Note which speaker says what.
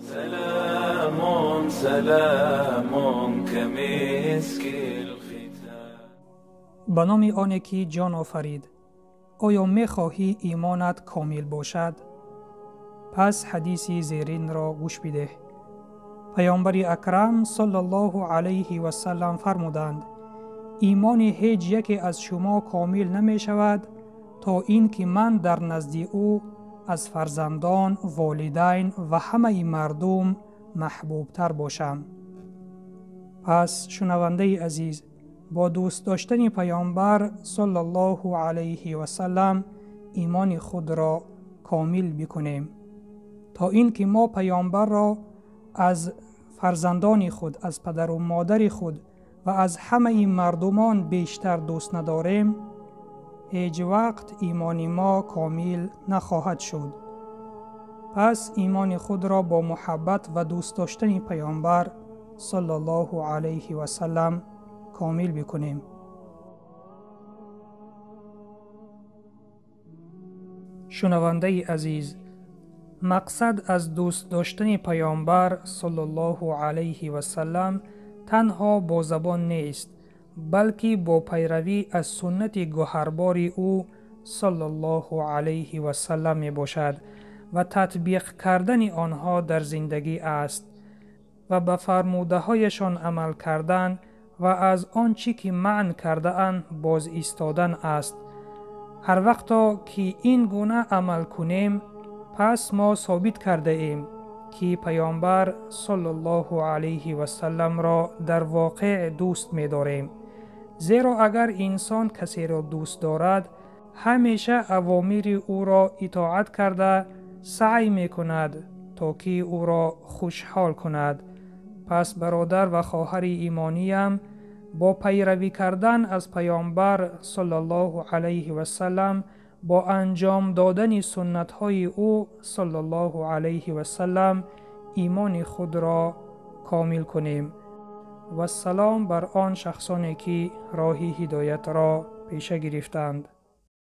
Speaker 1: سلام سلام كمسك الختام.
Speaker 2: Ба номи оне ки ҷон офарид, оё мехоҳӣ имонат комил бошад? Пас ҳадиси зеринро гӯш бидеҳ. Паёмбари акрам саллаллоҳу алайҳи васаллам фармуданд: имони ҳеҷ яке аз шумо комил намешавад то ин ки ман дар назди ӯ аз фарзандон, волидайн ва ҳамаи мардум маҳбубтар бошам. Пас шунавандаи азиз, бо дӯст доштани паёмбар саллаллоҳу алайҳи васаллам имони худро комил бикунем, то ин ки мо паёмбарро аз фарзандони худ, аз падару модари худ ва аз ҳамаи мардумон бештар дӯст надорем, ҳеҷ вақт имони мо комил нахоҳад шуд. Пас имони худро бо муҳаббат ва дӯст доштани паёмбар саллаллоҳу алайҳи васаллам комил бикунем. Шунавандаи азиз, мақсад аз дӯст доштани паёмбар саллаллоҳу алайҳи васаллам танҳо бо забон нест, балки бо пайравӣ аз суннати гӯҳарбори ӯ саллаллоҳу алайҳи васаллам мебошад ва татбиқ кардани онҳо дар зиндагӣ аст ва ба фармудаҳояшон амал кардан ва аз он чӣ ки манъ кардаанд боз истодан аст. Ҳар вақто ки ин гуна амал кунем, пас мо собит кардаем, ки паёмбар саллаллоҳу алайҳи васалламро дар воқеъ дӯст медорем. Зеро агар инсон касеро дӯст дорад, ҳамеша авомири ӯро итоат карда саъй мекунад, то ки ӯро хушҳол кунад. Пас бародар ва хоҳари имониям, бо пайравӣ кардан аз паёмбар саллаллоҳу алайҳи васаллам, бо анҷом додани суннатҳои ӯ саллаллоҳу алайҳи васаллам имони худро комил кунем. Вассалом бар он шахсоне ки роҳи ҳидоятро пеша гирифтанд.